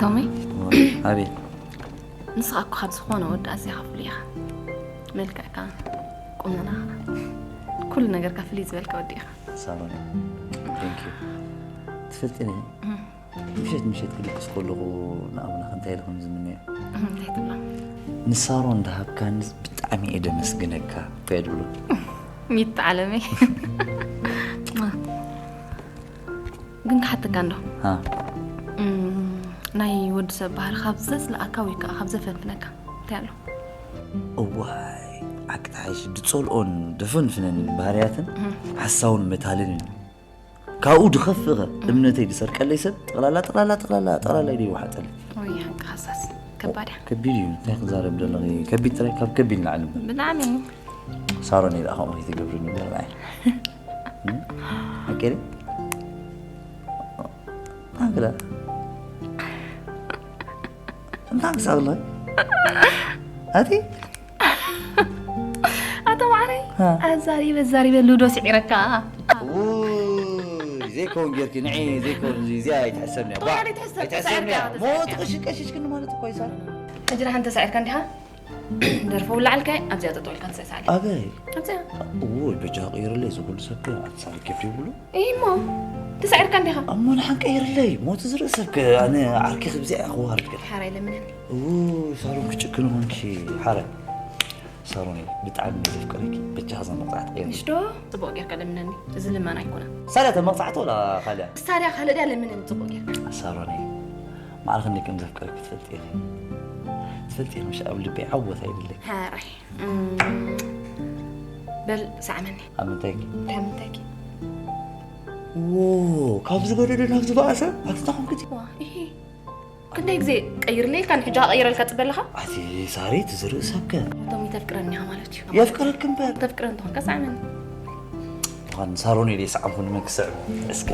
ቶሚ፣ ኣቤት። ንስኻ እኮ ካብ ዝኾነ ወዲ ኣዝኻ ፍሉይ ኢኻ። መልክዕካ፣ ቁመናኻ፣ ኩሉ ነገርካ ፍልይ ዝበልካ ወዲ ኢኻ። ሳሮን፣ thank you። ትፈልጢ ኒ ምሸት ምሸት ክድቅስ ከለኹ ንኣምላኽ እንታይ ኢለ ከም ዝምንዮ? እንታይ ትብሎ? ንሳሮን እንዳሃብካንስ ብጣዕሚ እየ ደመስግነካ እኮ እየ ድብሎ። ሚት ዓለመይ። ግን ክሓተካ እንዶ ሃ እም፣ ናይ ወዲ ሰብ ባህሪ ካብ ዘጽልኣካ ወይ ከዓ ካብ ዘፈንፍነካ እንታይ ኣሎ? እዋይ፣ ዓቅጣይሽ ድጸልኦን ደፈንፍነን ባህርያትን ሓሳውን መታልን እዩ። ካብኡ ድኸፍእ ኸ እምነተይ ድሰርቀለይ ሰብ ጠቕላላ ጠቕላላ ጠቕላላ ጠቕላላ ኢሉ ይወሓጠለይ። ወይ ሓቂ ሓሳስ ከባድ እያ። ከቢድ እዩ። እንታይ ክዛረብ ዘለኺ? ከቢድ ጥራይ ካብ ከቢድ ንላዕሊ እምበር። ብጣዕሚ ሳሮን ኢላ ከምኡ ከይትገብርኒ እምበር ንዓይ። ኣኬሪ ኣግላ እንታይ ክሳብ ኣሎ ኣቲ ኣቶ ማዕረይ ሃ። ኣዛሪበ ኣዛሪበ ሉዶ ስዒረካ። ውይ፣ ዘይከውን ጌርኪ ንዒ ዘይከውን እዚ እዚኣ ኣይትሕሰብኒ እያ። ባ- ተዋሪ ትሕሰብ፣ ኣይትሕሰብኒ እያ። ተሳዒርካ፣ ሞት ተሳዒርካ። ቅሽቀሽሽ ግን ማለት እኮ ይሳር ሕጂ ደሓን ተሳዒርካ እንዲኻ? ደርፎ ውላዕልካ ኣብዚኣ ጠጠው ኢልካ ትስዕሳለ። ኣበይ ኣብዚኣ ውይ በጃ ቀይርለይ ዝብሉ ሰብ ኣትሳሪ ኬፍ ይብሉ እሞ ተሳዒርካ እንዲኻ? እሞ ንሓን ቀይርለይ ሞት ዝርኢ ሰብከ ኣነ ዓርኪ ክብዚኣ ክዋርድ ገለ ሓራይ ለምነኒ። ውይ ሳሮን ክጭክን ኾንኪ ሓራይ ሳሮን ብጣዕሚ ዘፍቀረኪ በጃ ዛ መቕፃዕት ቀይር ምሽ ዶ? ጽቡቕ ጌርካ ለምነኒ። እዚ ልመና ኣይኮነን። ሳላ ተመቕፃዕቲ ወላ ካልያ ስታድያ ካልእ ድያ ለምነኒ ጽቡቕ ጌርካ። ሳሮን ማዕረ ክንደይ ከም ዘፍቀረኪ ትፈልጢ ኢኺ ትፈልጢ ኢኺ ምሽ ኣብ ልበይ ዓወት ኣይብለይ ሓራይ እም፣ በል ሰዓመኒ። ኣብ ምንታይ ካብ ምንታይኪ? ዎ ካብ ዝገደደ ናብ ዝበኣሰ ኣትታኹም ክቲ ዋ፣ እሂ። ክንደይ ግዜ ቀይርለይ ኢልካ ንሕጂ ከቐይረልካ ጽበለኻ? ኣቲ ሳሪ ትዝርኢ ሰብከ ቶሚ ተፍቅረኒ ኢኻ ማለት እዩ። የፍቅረክ እምበር ተፍቅረ እንተኾንካ ሰዓመኒ። ኳን ሳሮን ኢለ ይሰዓምኩ ንመን ክስዕብ እስኪ